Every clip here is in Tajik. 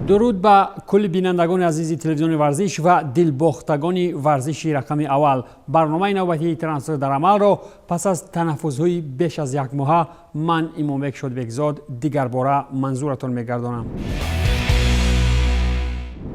Дуруд ба кулли бинандагони азизи телевизиони Варзиш ва дилбохтагони варзиши рақами аввал. Барномаи навбатии «Трансфер дар амалро» пас аз танаффузҳои беш аз як моҳа ман, Имомбек Шодбекзод, дигарбора манзуратон мегардонам.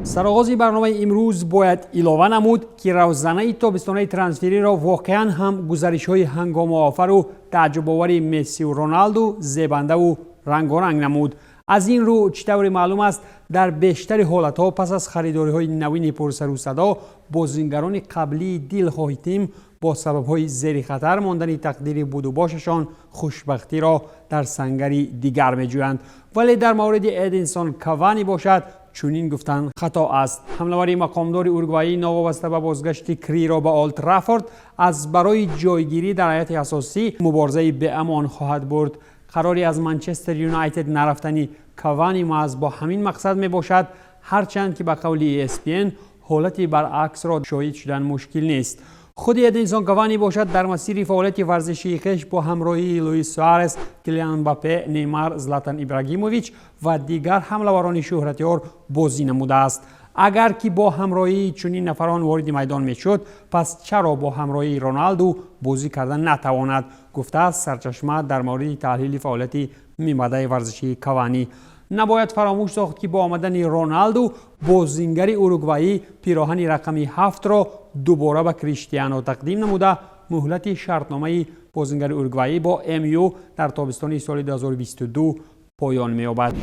Сароғози барномаи имрӯз бояд илова намуд, ки равзанаи тобистонаи трансфериро воқеан ҳам гузаришҳои ҳангомоафару тааҷҷубовари Мессиу Роналду зебандаву рангоранг намуд. Аз ин рӯ, чӣ тавре маълум аст, дар бештари ҳолатҳо пас аз харидориҳои навини пурсарусадо бозингарони қаблии дилхоҳи тим бо сабабҳои зери хатар мондани тақдири будубошашон хушбахтиро дар сангари дигар меҷӯянд. Вале дар мавриди Эдинсон Кавани бошад, чунин гуфтан хато аст. Ҳамлавари мақомдори уругваӣ, новобаста ба бозгашти Криро ба Олд Траффорд, аз барои ҷойгирӣ дар ҳайати асосӣ муборизаи беамон хоҳад бурд. Қарори аз Манчестер Юнайтед нарафтани Кавани маҳз бо ҳамин мақсад мебошад, ҳарчанд ки ба қавли ESPN ҳолати баръаксро шоҳид шудан мушкил нест. Худи Эдинсон Кавани бошад, дар масири фаъолияти варзишии хеш бо ҳамроҳии Луис Суарес, Килиан Мбаппе, Неймар, Златан Ибрагимович ва дигар ҳамлаварони шӯҳратёр бозӣ намудааст. Агар ки бо ҳамроҳии чунин нафарон вориди майдон мешуд, пас чаро бо ҳамроҳии Роналду бозӣ карда натавонад, гуфтааст сарчашма дар мавриди таҳлили фаъолияти минбаъдаи варзишии Кавани. Набояд фаромӯш сохт, ки бо омадани Роналду бозингари уругваӣ пироҳани рақами 7-ро дубора ба Криштиано тақдим намуда, муҳлати шартномаи бозингари уругваӣ бо МЮ дар тобистони соли 2022 поён меёбад.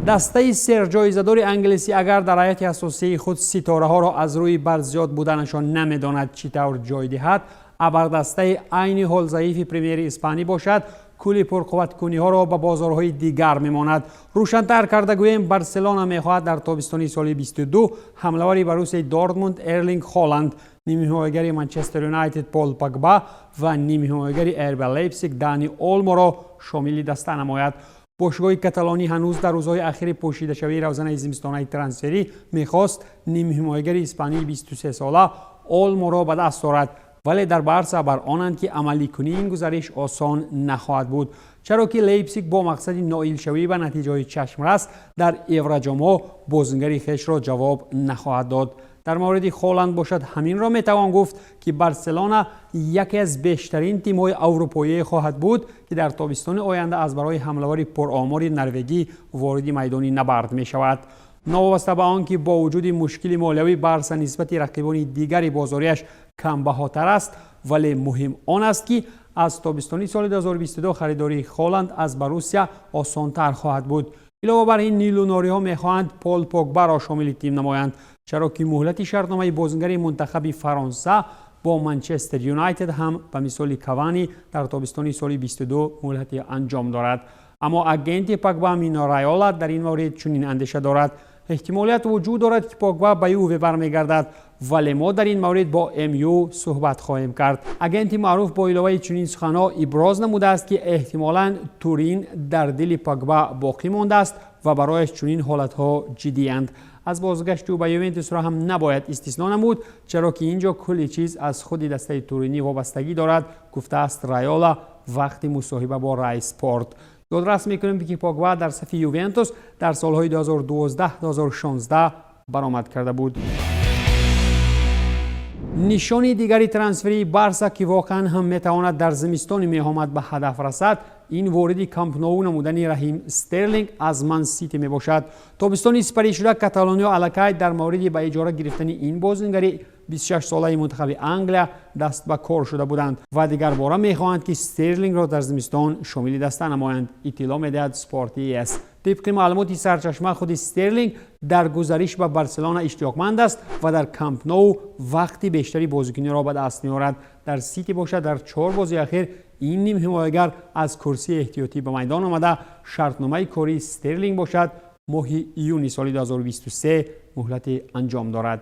Дастаи серҷоизадори англисӣ агар дар ҳайати асосии худ ситораҳоро аз рӯи барзиёд буданашон намедонад чӣ тавр ҷой диҳад, абардастаи айни ҳол заифи Премьери Испанӣ бошад, кулли пурқувваткуниҳоро ба бозорҳои дигар мемонад. Рӯшантар карда гӯем, Барселона мехоҳад дар тобистони соли 22 ҳамлавари Боруссияи Дортмунд Эрлинг Холанд, нимҳимоягари Манчестер Юнайтед Пол Погба ва нимҳимоягари РБ Лейпсиг Дани Олморо шомили даста намояд. Бошгоҳи каталонӣ ҳанӯз дар рӯзҳои ахири пӯшидашавии равзанаи зимистонаи трансферӣ мехост нимҳимоягари испании 23сола Олморо ба даст орад, вале дар Барса бар онанд, ки амаликунии ин гузариш осон нахоҳад буд, чаро ки Лейпсиг бо мақсади ноилшавӣ ба натиҷаҳои чашмрас дар Евроҷомҳо бозингари хешро ҷавоб нахоҳад дод. Дар мавриди Холанд бошад, ҳаминро метавон гуфт, ки Барселона яке аз бештарин тимҳои аврупоие хоҳад буд, ки дар тобистони оянда аз барои ҳамлавари пуромори норвегӣ вориди майдони набард мешавад. Новобаста ба он ки бо вуҷуди мушкили молиявӣ Барса нисбати рақибони дигари бозориаш камбаҳотар аст, вале муҳим он аст, ки аз тобистони соли 2022 харидории Холанд аз Боруссия осонтар хоҳад буд. Илова бар ин, нилунориҳо мехоҳанд Пол Погбаро шомили тим намоянд, чаро ки муҳлати шартномаи бозингари мунтахаби Фаронса бо Манчестер Юнайтед ҳам ба мисоли Кавани дар тобистони соли 22 муҳлати анҷом дорад. Аммо агенти Погба Мино Райола дар ин маврид чунин андеша дорад: эҳтимолият вуҷуд дорад, ки Погба ба Юве бармегардад, вале мо дар ин маврид бо МЮ суҳбат хоҳем кард. Агенти маъруф бо иловаи чунин суханҳо иброз намудааст, ки эҳтимолан Турин дар дили Погба боқӣ мондааст ва барояш чунин ҳолатҳо ҷиддиянд. Аз бозгашти ӯ ба Ювентусро ҳам набояд истисно намуд, чаро ки ин ҷо кулли чиз аз худи дастаи туринӣ вобастагӣ дорад, гуфтааст Райола вақти мусоҳиба бо Рай Спорт. Ёдрас мекунем, ки Погба дар сафи Ювентус дар солҳои 2012-2016 баромад карда буд. Нишони дигари трансферии Барса, ки воқеан ҳам метавонад дар зимистони меҳомад ба ҳадаф расад, ин вориди Камп Ноу намудани Раҳим Стерлинг аз Ман Сити мебошад. Тобистони сипаришуда каталониё аллакай дар мавриди ба иҷора гирифтани ин бозингари 26-солаи мунтахаби Англия даст ба кор шуда буданд ва дигарбора мехоҳанд, ки Стерлингро дар зимистон шомили даста намоянд, иттилоъ медиҳад Спорти ЕС. Тибқи маълумоти сарчашма, худи Стерлинг дар гузариш ба Барселона иштиёқманд аст ва дар Камп Ноу вақти бештари бозикуниро ба даст меорад. Дар Сити бошад, дар чор бозии ахир ин нимҳимоягар аз курсии эҳтиётӣ ба майдон омада. Шартномаи кории Стерлинг бошад, моҳи июни соли 2023 муҳлати анҷом дорад.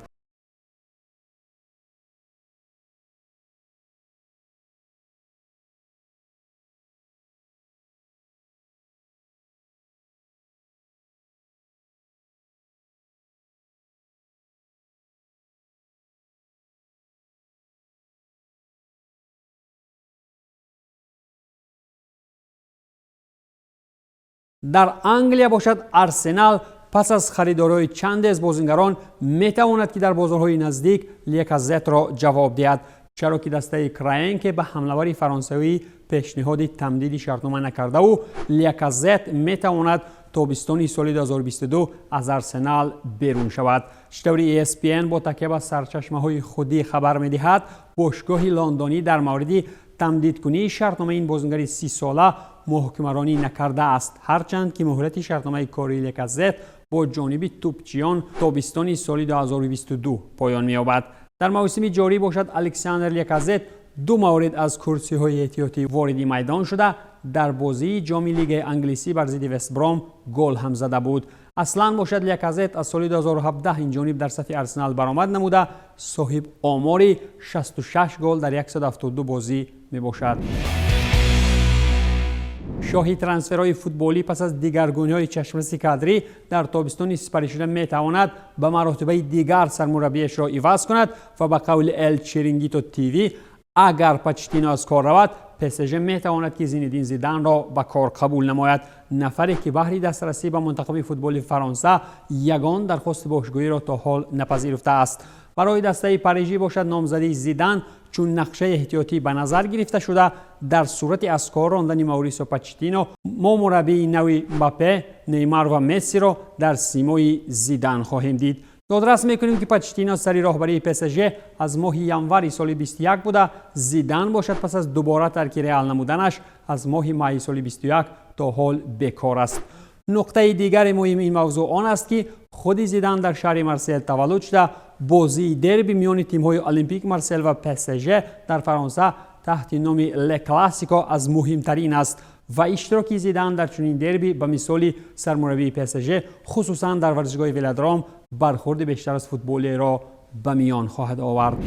Дар Англия бошад, Арсенал пас аз харидориҳои чанде аз бозингарон метавонад, ки дар бозорҳои наздик Ляказетро ҷавоб диҳад, чаро ки дастаи Краенке ба ҳамлавари фаронсавӣ пешниҳоди тамдиди шартнома накардаву Ляказет метавонад тобистони соли 2022 аз Арсенал берун шавад. Чӣ таври ESPN бо такя ба сарчашмаҳои худӣ хабар медиҳад, бошгоҳи лондонӣ дар мавриди тамдидкунии шартномаи ин бозингари 30-сола муҳокимаронӣ накардааст, ҳарчанд ки муҳлати шартномаи кории Ляказет бо ҷониби тӯпчиён тобистони соли 2022 поён меёбад. Дар мавсими ҷорӣ бошад, Александр Ляказет ду маврид аз курсиҳои эҳтиётӣ вориди майдон шуда, дар бозии Ҷоми Лигаи англисӣ бар зидди Вестбром гол ҳам зада буд. Аслан бошад, Ляказет аз соли 2017 инҷониб дар сафи Арсенал баромад намуда, соҳиб омори 66 гол дар 172 бозӣ мебошад. Шоҳи трансферҳои футболӣ пас аз дигаргуниҳои чашмраси кадрӣ дар тобистони сипаришуда метавонад ба маротибаи дигар сармураббиашро иваз кунад ва ба қавли Эл Черингито ТВ, агар Почеттино аз кор равад, ПСЖ метавонад, ки Зинедин Зиданро ба кор қабул намояд, нафаре ки баҳри дастрасӣ ба мунтахаби футболи Фаронса ягон дархости бошгоҳиро то ҳол напазируфтааст. Барои дастаи парижӣ бошад, номзадии Зидан чун нақшаи эҳтиётӣ ба назар гирифта шуда, дар сурати аз кор рондани Маурисио Почеттино мо мураббии нави Мбаппе, Неймар ва Мессиро дар симои Зидан хоҳем дид. Ёдрас мекунем, ки Почеттино сари роҳбарии ПСЖ аз моҳи январи соли 21 буда, Зидан бошад, пас аз дубора тарки Реал намуданаш аз моҳи майи соли 21 то ҳол бекор аст. Нуқтаи дигари муҳими ин мавзӯъ он аст, ки худи Зидан дар шаҳри Марсел таваллуд шуда, бозии дерби миёни тимҳои Олимпик Марсел ва ПСЖ дар Фаронса таҳти номи Ле Классико аз муҳимтарин аст ва иштироки Зидан дар чунин дерби ба мисоли сармураббии ПСЖ, хусусан дар варзишгоҳи Велодром, бархурди бештар аз футболиро ба миён хоҳад овард.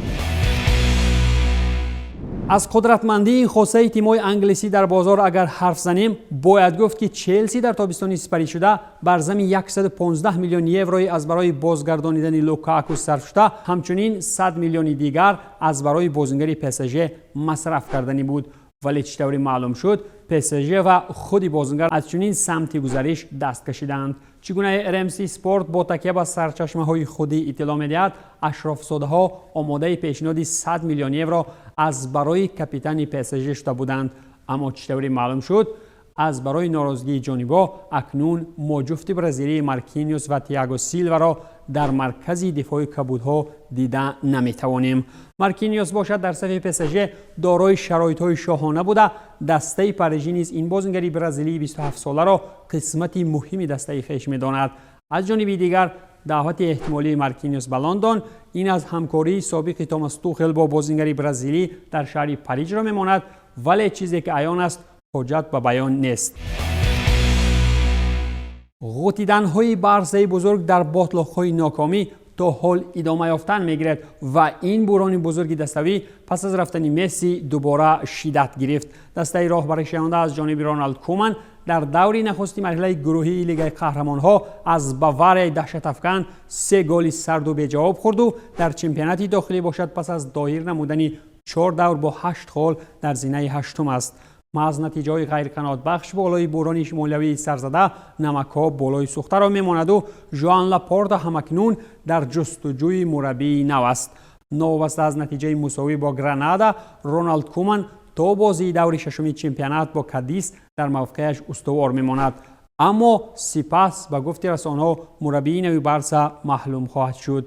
Аз қудратмандии хосаи тимҳои англисӣ дар бозор агар ҳарф занем, бояд гуфт, ки Челси дар тобистони сипаришуда бар зами 115 миллион еврои аз барои бозгардонидани Лукаку сарф шуда, ҳамчунин 100 миллиони дигар аз барои бозингари ПСЖ масраф карданӣ буд. Вале чӣ тавре маълум шуд, ПСЖ ва худи бозингар аз чунин самти гузариш даст кашиданд. Чӣ гуна РМС Спорт бо такя ба сарчашмаҳои худӣ иттилоъ медиҳад, ашрофзодаҳо омодаи пешниҳоди 100 миллион евро аз барои капитани ПСЖ шуда буданд, аммо чӣ тавре маълум шуд, аз барои норозигии ҷонибҳо акнун мо ҷуфти бразилии Маркиниус ва Тиаго Силваро дар маркази дифои кабудҳо дида наметавонем. Маркиниус бошад, дар сафи ПСЖ дорои шароитҳои шоҳона буда, дастаи парижӣ низ ин бозингари бразилии 27-соларо қисмати муҳими дастаи хеш медонад. Аз ҷониби дигар, даъвати эҳтимолии Маркиниус ба Лондон ин аз ҳамкории собиқи Томас Тухел бо бозингари бразилӣ дар шаҳри Парижро мемонад, вале чизе ки аён аст, ҳоҷат ба баён нест. Ғутиданҳои Барсаи бузург дар ботлоқҳои нокомӣ то ҳол идома ёфтан мегирад ва ин буҳрони бузурги даставӣ пас аз рафтани Месси дубора шиддат гирифт. Дастаи роҳбаришаванда аз ҷониби Роналд Куман дар даври нахусти марҳилаи гурӯҳии Лигаи қаҳрамонҳо аз Баварияи даҳшатафкан се голи сарду беҷавоб хӯрду дар чемпионати дохилӣ бошад, пас аз доир намудани чор давр бо ҳашт хол дар зинаи ҳаштум аст. Маҳз натиҷаҳои ғайриқаноатбахш болои буҳрони молиявии сарзада намакҳо болои сӯхтаро мемонаду Жоан Лапорта ҳамакнун дар ҷустуҷӯи мураббии нав аст. Новобаста аз натиҷаи мусовӣ бо Гранада, Роналд Куман то бозии даври шашуми чемпионат бо Кадис дар мавқеаш устувор мемонад, аммо сипас, ба гуфти расонаҳо, мураббии нави Барса маълум хоҳад шуд.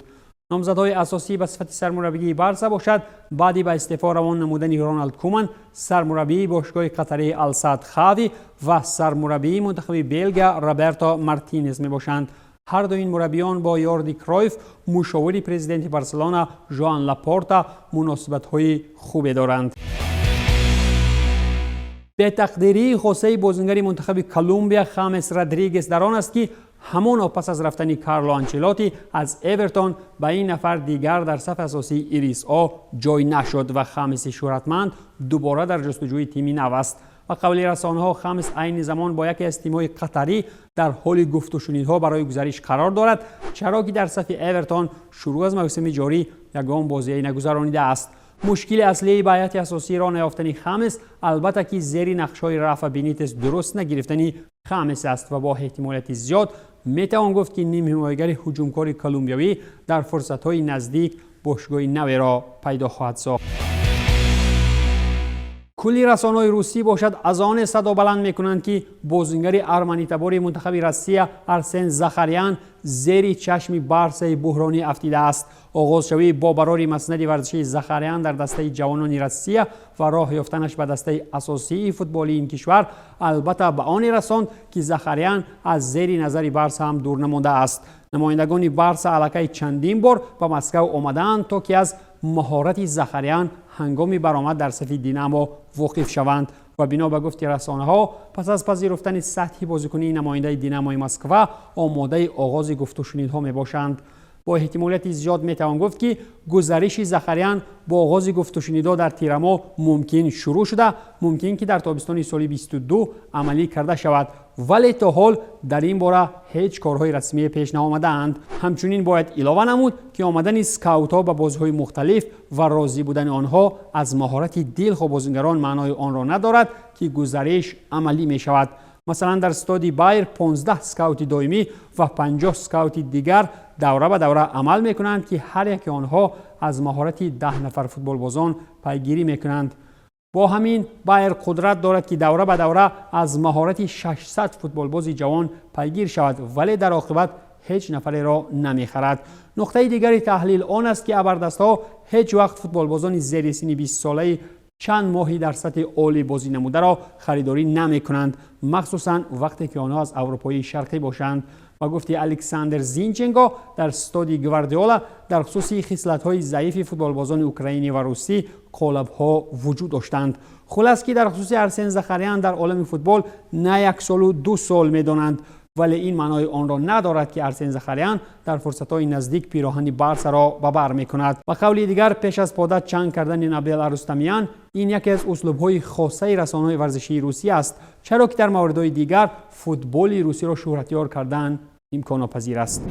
Номзадҳои асосӣ ба сифати сармураббигии Барса бошад, баъди ба истеъфо равон намудани Роналд Куман, сармураббии бошгоҳи қатарии Алсад Хави ва сармураббии мунтахаби Белгия Роберто Мартинес мебошанд. Ҳар ду ин мураббиён бо Йорди Кройф, мушовири президенти Барселона Жоан Лапорта, муносибатҳои хубе доранд. Бетақдирии хосаи бозингари мунтахаби Колумбия Хамес Родригес дар он аст, ки ҳамоно пас аз рафтани Карло Анчелоти аз Эвертон ба ин нафар дигар дар сафи асосии Ирисо ҷой нашуд ва Хамеси шӯҳратманд дубора дар ҷустуҷӯи тими нав аст. Ба қавли расонаҳо, Хамес айни замон бо яке аз тимҳои қатарӣ дар ҳоли гуфтушунидҳо барои гузариш қарор дорад, чаро ки дар сафи Эвертон шурӯъ аз мавсими ҷорӣ ягон бозие нагузаронидааст. Мушкили аслии ба ҳайати асосӣ роҳ наёфтани Хамес, албатта, ки зери нақшҳои Рафа Бенитес дуруст нагирифтани Хамес аст ва бо эҳтимолияти зиёд метавон гуфт, ки нимҳимоягари ҳуҷумкори колумбиявӣ дар фурсатҳои наздик бошгоҳи наверо пайдо хоҳад сохт. Кулли расонаҳои русӣ бошад, аз оне садо баланд мекунанд, ки бозингари арманитабори мунтахаби Россия Арсен Захарян зери чашми Барсаи буҳронӣ афтидааст. Оғозшавии бо барори маснади варзишии Захарян дар дастаи ҷавонони Россия ва роҳ ёфтанаш ба дастаи асосии футболии ин кишвар албатта ба оне расонд, ки Захарян аз зери назари Барса ҳам дур намондааст. Намояндагони Барса аллакай чандин бор ба Москав омадаанд, то ки аз маҳорати Захарян ҳангоми баромад дар сафи Динамо воқиф шаванд ва бино ба гуфти расонаҳо, пас аз пазируфтани сатҳи бозикунии намояндаи Динамои Москва омодаи оғози гуфтушунидҳо мебошанд. Бо эҳтимолияти зиёд метавон гуфт, ки гузариши Захарян бо оғози гуфтушунидҳо дар тирамоҳ мумкин шурӯъ шуда, мумкин ки дар тобистони соли 22 амалӣ карда шавад, вале то ҳол дар ин бора ҳеҷ корҳои расмие пеш наомадаанд. Ҳамчунин бояд илова намуд, ки омадани скаутҳо ба бозиҳои мухталиф ва розӣ будани онҳо аз маҳорати дилхоҳ бозингарон маънои онро надорад, ки гузариш амалӣ мешавад. Масалан, дар стоди Байер 15 скаути доимӣ ва 50 скаути дигар давра ба давра амал мекунанд, ки ҳар яке онҳо аз маҳорати 10 нафар футболбозон пайгирӣ мекунанд. Бо ҳамин Байер қудрат дорад, ки давра ба давра аз маҳорати 600 футболбози ҷавон пайгир шавад, вале дар оқибат ҳеҷ нафареро намехарад. Нуқтаи дигари таҳлил он аст, ки абардастҳо ҳеҷ вақт футболбозони зери синни 20-солаи чанд моҳӣ дар сатҳи олӣ бозӣ намударо харидорӣ намекунанд, махсусан вақте ки онҳо аз Аврупои Шарқӣ бошанд. Ба гуфти Александр Зинченко дар стоди Гвардиола, дар хусуси хислатҳои заифи футболбозони украинӣ ва русӣ қолабҳо вуҷуд доштанд. Хулас, ки дар хусуси Арсен Захарян дар олами футбол на як солу 2 сол медонанд, вале ин маънои онро надорад, ки Арсен Захарян дар фурсатҳои наздик пироҳани Барсаро ба бар мекунад. Ба қавли дигар, пеш аз пода чанг кардани Набел Арустамян, ин яке аз услубҳои хосаи расонаҳои варзишии Русия аст, чаро ки дар мавридҳои дигар футболи русиро шӯҳратёр кардан имконнопазир аст.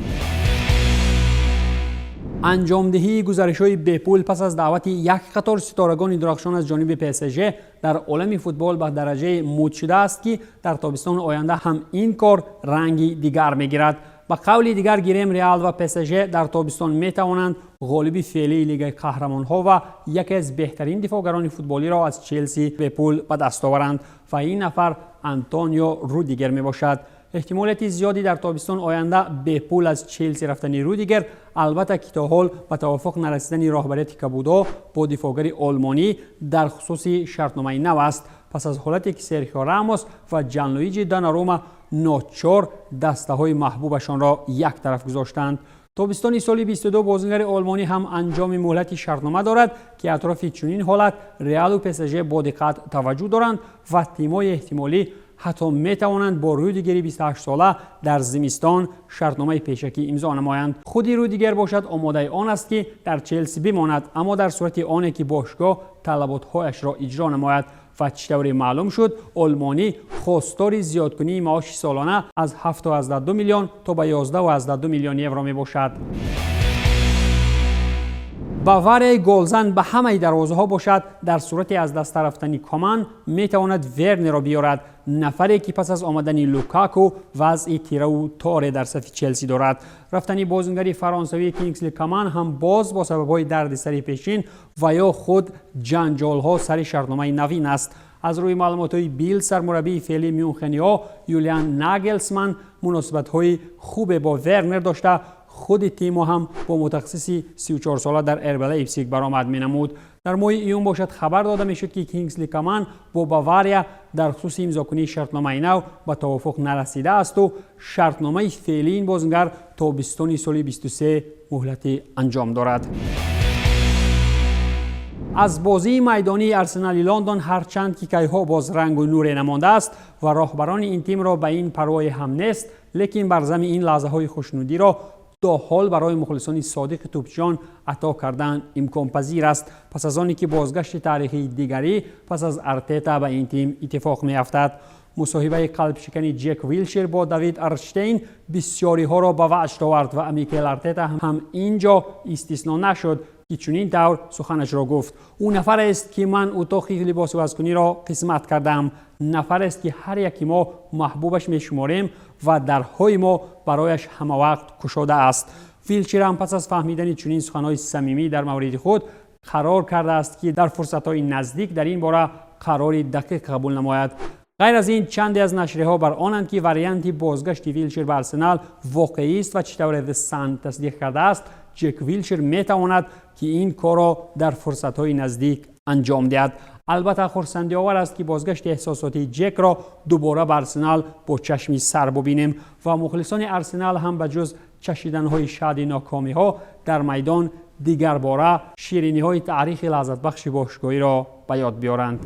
Анҷомдиҳии гузаришҳои бепул пас аз даъвати як қатор ситорагони дурахшон аз ҷониби ПСЖ дар олами футбол ба дараҷаи муд шудааст, ки дар тобистони оянда ҳам ин кор ранги дигар мегирад. Ба қавли дигар гирем, Реал ва ПСЖ дар тобистон метавонанд ғолиби феълии Лигаи қаҳрамонҳо ва яке аз беҳтарин дифоъгарони футболиро аз Челси бепул ба даст оваранд ва ин нафар Антонио Рудигер мебошад. Эҳтимолияти зиёди дар тобистон оянда бепул аз Челси рафтани Рудигер, албатта ки то ҳол ба тавофуқ нарасидани роҳбарияти кабудо бо дифоъгари олмонӣ дар хусуси шартномаи нав аст, пас аз ҳолате ки Серхио Рамос ва Ҷанлуиҷи Донарума ночор дастаҳои маҳбубашонро як тараф гузоштанд. Тобистони соли 22 бозингари олмонӣ ҳам анҷоми муҳлати шартнома дорад, ки атрофи чунин ҳолат Реалу ПСЖ бо диққат таваҷҷӯҳ доранд ва тимҳои эҳтимолӣ ҳатто метавонанд бо Рудигери 28-сола дар зимистон шартномаи пешакӣ имзо намоянд. Худи Рудигер бошад, омодаи он аст, ки дар Челси бимонад, аммо дар сурати оне ки бошгоҳ талаботҳояшро иҷро намояд. Ва чӣ тавре маълум шуд, олмонӣ хостори зиёдкунии маоши солона аз 7,2 миллион то ба 11,2 миллион евро мебошад. Баварияи голзан ба ҳамаи дарвозаҳо бошад, дар сурати аз даста рафтани Коман метавонад Вернеро биёрад, нафаре ки пас аз омадани Лукаку вазъи тираву торе дар сафи Челси дорад. Рафтани бозингари фаронсавии Кингсли Коман ҳам боз бо сабабҳои дардисари пешин ва ё худ ҷанҷолҳо сари шартномаи навин аст. Аз рӯи маълумотҳои Билд, сармураббии феълии мюнхениҳо Юлиан Нагелсман муносибатҳои хубе бо Вернер дошта, худи тимо ҳам бо мутахассиси 34-сола дар РБ Лейпсиг баромад менамуд. Дар моҳи июн бошад, хабар дода мешуд, ки Кингсли Каман бо Бавария дар хусуси имзокунии шартномаи нав ба тавофуқ нарасидаасту шартномаи феълии ин бозингар то бистони соли 23 муҳлати анҷом дорад. Аз бозии майдонии Арсенали Лондон ҳарчанд ки кайҳо боз рангу нуре намондааст ва роҳбарони ин тимро ба ин парвое ҳам нест, лекин бар зами ин лаҳзаҳои хушнудиро то ҳол барои мухлисони содиқи тӯпчиён ато кардан имконпазир аст, пас аз оне ки бозгашти таърихии дигарӣ пас аз Артета ба ин тим иттифоқ меафтад. Мусоҳибаи қалбшикани Ҷек Вилшер бо Давид Орнштейн бисёриҳоро ба ваҷд овард ва Микел Артета ҳам ин ҷо истисно нашуд. Ки чунин тавр суханашро гуфт: «Ӯ нафарест, ки ман утоқи либосивазкуниро қисмат кардам, нафарест, ки ҳар яки мо маҳбубаш мешуморем ва дарҳои мо барояш ҳамавақт кушода аст». Вилшир ҳам пас аз фаҳмидани чунин суханҳои самимӣ дар мавриди худ қарор кардааст, ки дар фурсатҳои наздик дар ин бора қарори дақиқ қабул намояд. Ғайр аз ин, чанде аз нашрияҳо бар онанд, ки варианти бозгашти Вилшир ба Арсенал воқеист ва чӣ тавре The Sun тасдиқ кардааст, Ҷек Вилшир метавонад, ки ин корро дар фурсатҳои наздик анҷом диҳад. Албатта, хурсандиовар аст, ки бозгашти эҳсосотии Ҷекро дубора ба Арсенал бо чашми сар бубинем ва мухлисони Арсенал ҳам ба ҷуз чашиданҳои шаҳди нокомиҳо дар майдон дигарбора шириниҳои таърихи лаззатбахши бошгоҳиро ба ёд биёранд.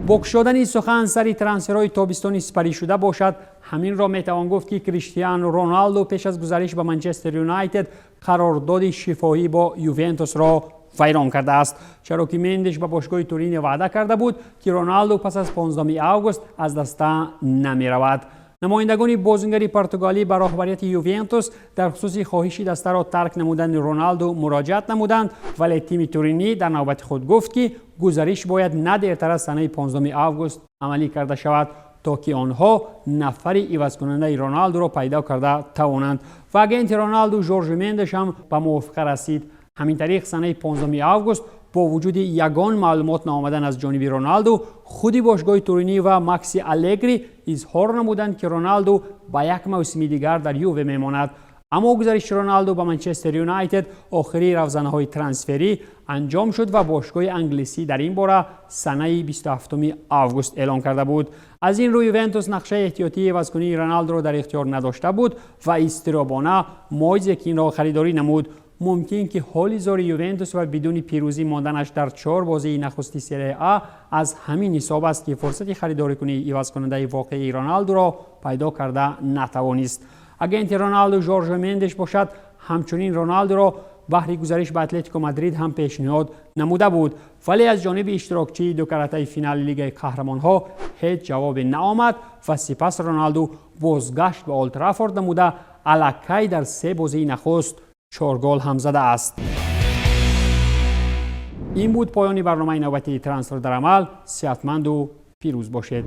Бо кушодани сухан сари трансферҳои тобистони сипаришуда бошад, ҳаминро метавон гуфт, ки Криштиану Роналду пеш аз гузариш ба Манчестер Юнайтед қарордоди шифоҳӣ бо Ювентусро вайрон кардааст, чаро ки Мендеш ба бошгоҳи Турине ваъда карда буд, ки Роналду пас аз 15 август аз даста намеравад. Намояндагони бозингари португалӣ ба роҳбарияти Ювентус дар хусуси хоҳиши дастаро тарк намудани Роналду муроҷиат намуданд, вале тими туринӣ дар навбати худ гуфт, ки гузариш бояд на дертар аз санаи 15 август амалӣ карда шавад, то ки онҳо нафари ивазкунандаи Роналдуро пайдо карда тавонанд. Ва агенти Роналду Жоржи Мендеш ҳам ба мувофиқа расид. Ҳамин тариқ, санаи 15 август бо вуҷуди ягон маълумот наомадан аз ҷониби Роналду, худи бошгоҳи Туринӣ ва Макси Алегри изҳор намуданд, ки Роналду ба як мавсими дигар дар Юве мемонад. Аммо гузариши Роналду ба Манчестер Юнайтед охири равзанаҳои трансферӣ анҷом шуд ва бошгоҳи англисӣ дар ин бора санаи 27 август эълон карда буд. Аз ин рӯ Ювентус нақшаи эҳтиётии ивазкунии Роналдуро дар ихтиёр надошта буд ва изтиробона Мойзе Кинро харидорӣ намуд. Мумкин, ки ҳоли зори Ювентус ва бидуни пирӯзӣ монданаш дар чор бозии нахусти Серия А аз ҳамин ҳисоб аст, ки фурсати харидорикунии ивазкунандаи воқеии Роналдуро пайдо карда натавонист. Агенти Роналду Жоржо Мендеш бошад, ҳамчунин Роналдуро баҳри гузариш ба Атлетико Мадрид ҳам пешниҳод намуда буд, вале аз ҷониби иштирокчии дукаратаи финали Лигаи қаҳрамонҳо ҳеҷ ҷавобе наомад ва сипас Роналду бозгашт ба Олд Траффорд намуда, аллакай дар се бозии нахуст чор гол ҳам задааст. Ин буд поёни барномаи навбатии Трансфер дар амал. Сиҳатманду пирӯз бошед.